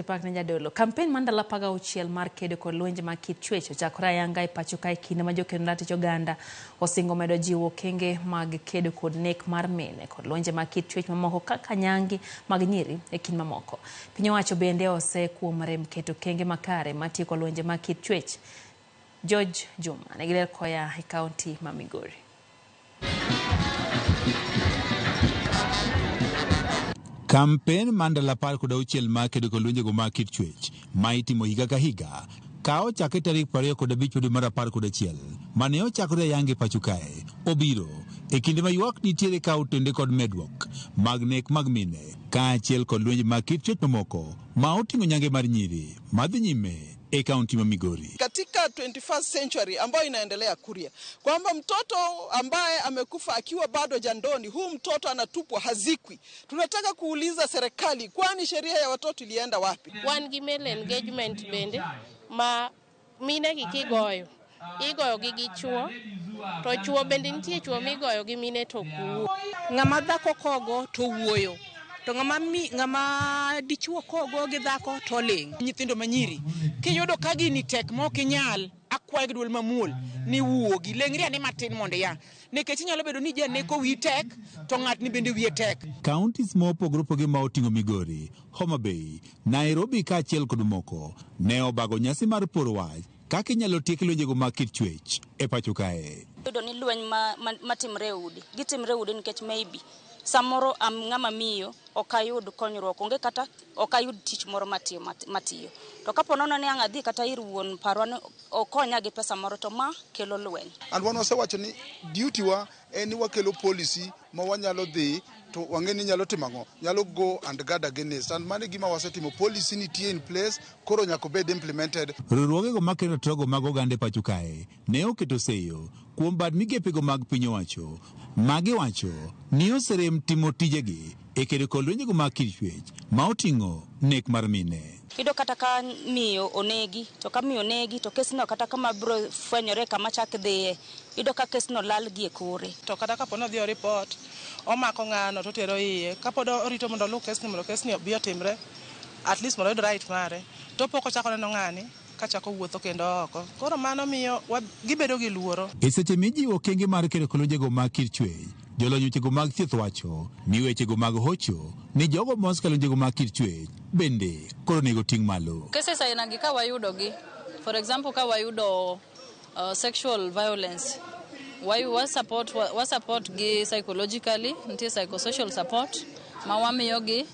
Pak ne jadolo. Kampen mar ndalo 16 mar kedo kod lwenje mag kit chwech ochakore ayanga e pacho kae kinde ma jokendo ratich oganda osingo medo jiwo okenge mag kedo kod nek mar mine kod lwenje mag kit chwech mamoko kaka nyangi mag nyiri e kind mamoko. Piny owacho bende ose kuom rem keto okenge makare matieko lwenje mag kit chwech. George Juma nigi ler koya e kaunti ma Migori. Kampen mar ndalo 16 mar kedo kod lwenjego mag kit chwech ma itimo higa ka higa ka ochakre tarik 25 dwe mar 11 mane ochakore ayanga e pacho kae obiro e kinde ma ywak nitiere ka otende kod medruok mag nek mag mine kaachiel kod lwenje mag kit chwech mamoko ma oting'o nyange mar nyiri madhi nyime e kaunti ma Migori. Katika 21st century ambayo inaendelea Kuria, kwamba mtoto ambaye amekufa akiwa bado jandoni, huu mtoto anatupwa, hazikwi. Tunataka kuuliza serikali, kwani sheria ya watoto ilienda wapi? Wan gi male engagement bende ma mine gi kigoyo igoyo gi gi chuo to chuo bende nitie chuo migoyo gi mine to kuo. Ng'ama dhako kogo to wuoyo to ng'ama dichuo kogo gi dhako to ling'. Nyithindo manyiri kiyudo ka gini tek ma ok inyal, akwayo gi duol mamuol ni wuogi, leng'ri ane matin mondo ia, nikech inyalo bedo ni janeko wiyi tek to ng'atni bende wiye tek. Counties mopogore opogore ma oting'o Migori, Homa Bay, Nairobi kaachiel kod moko ne obago nyasi mar poro wach kaka inyalo tiek lwenjego mag kit chwech e pacho kae. Yudo ni lweny matimre e udi, gitimre e udi nikech maybe samoro am ng'ama miyo ok ayud konyruok, onge kata ok ayud tich moro matiyo. To kapo nono ni ang' adhi kata ir wuon parwa ni okonya gi pesa moro to ma kelo lweny. And wan wasewacho ni duty wa en ni wakelo policy ma wanyalo dhi to wang'e ni nyalo timo ang'o, nyalo go and guard against, and mano e gima wasetimo. Policy nitie in place, koro nyaka obed implemented. Riwruogego makedo ratiro mag oganda e pacho kae ne oketo seyo kuom bad migepego mag piny owacho magiwacho ni oserem timo tijegi e kedo kod lwenjego mag kit chwech ma oting'o nek mar mine. Iyudo kata ka miyo onegi, to ka miyo onegi to kesno kata kama biro fwenyore kama chak dhiye, iyudo ka kesno lal gi e kore. To kata kapo ni odhi o report, omako ng'ano to otero iye, kapod orito mondo oluw kesni mondo kesni obi otimre, at least mondo oyud right mare, to pok ochako neno ng'ani kachako wuotho kendo oko. Koro mano miyo gibedo gi luoro. E seche mijiwo okenge mar kedo kod lwenjego mag kit chwech, jolony wechego mag thieth wacho ni wechego mag hocho ni jogo mosekalo lwenjego mag kit chwech bende koro onego ting' malo. Cases aina gi ka wayudo gi, for example ka wayudo sexual violence, wa support gi psychologically, nitie psychosocial support ma wamiyo gi.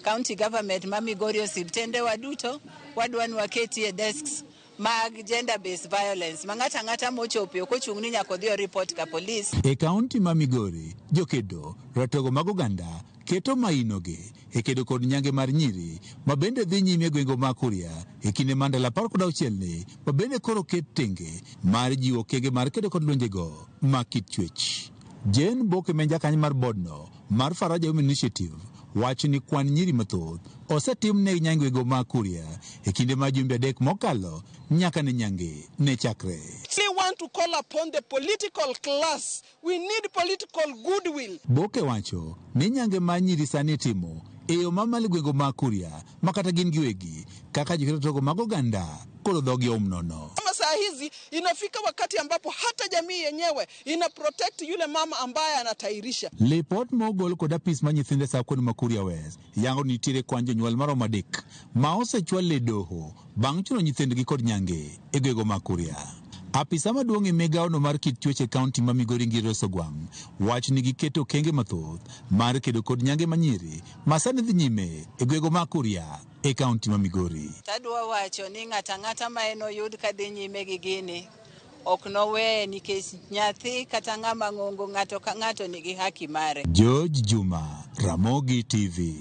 County government ma Migori osiptende wa duto wadwa ni waketie desks mag gender based violence ma ng'ato ang'ata mochopo ok ochung' ni nyaka odhi o report ka police. E kaunti ma Migori, jokedo ratego mag oganda keto mainogi e kedo kod nyange mar nyiri ma bende dhi nyime e gwenge mag Kuria e kinde mar ndalo 16 ni ma bende koro ket tenge mar jiwo okenge mar kedo kod lwenjego mag kit chwech. Jane Boke ma en jakanyo mar bodno mar Faraja Women Initiative wacho ni kwan nyiri mathoth osetim ne nyangego mag Kuria e kinde mar jumbe 3 mokalo nyaka ne nyange ne chakre. We want to call upon the political class. We need political goodwill. Boke wacho ni nyange mar nyiri sani itimo e yo mamalo e gwenge mag Kuria ma kata gin giwegi kaka joketo mag oganda koro dhogi oum nono. Kama saa hizi inafika wakati ambapo hata jamii yenyewe ina protect yule mama ambaye anatairisha. Lipot mogol kod apis mar nyithindo e sab ma Kuria West yango ni nitiere kwan jonyuol maromo 3 ma osechwal e doho bang' chuno nyithindgi kod nyange e gwenge mag Kuria. Apisa maduong' e migawono mar kit chwech e kaunti ma Migori Ngiri Osogwang' wacho ni giketo okenge mathoth mar kedo kod nyange manyiri ma sani dhi nyime e gwenge mag Kuria e kaunti ma Migori. Tadwa wacho ni ng'ato ang'ata ma en oyud kadhi nyime gi gini ok noweye nikech nyathi kata ng'ama ng'ongo ng'ato ka ng'ato nigi haki mare. George Juma, Ramogi TV.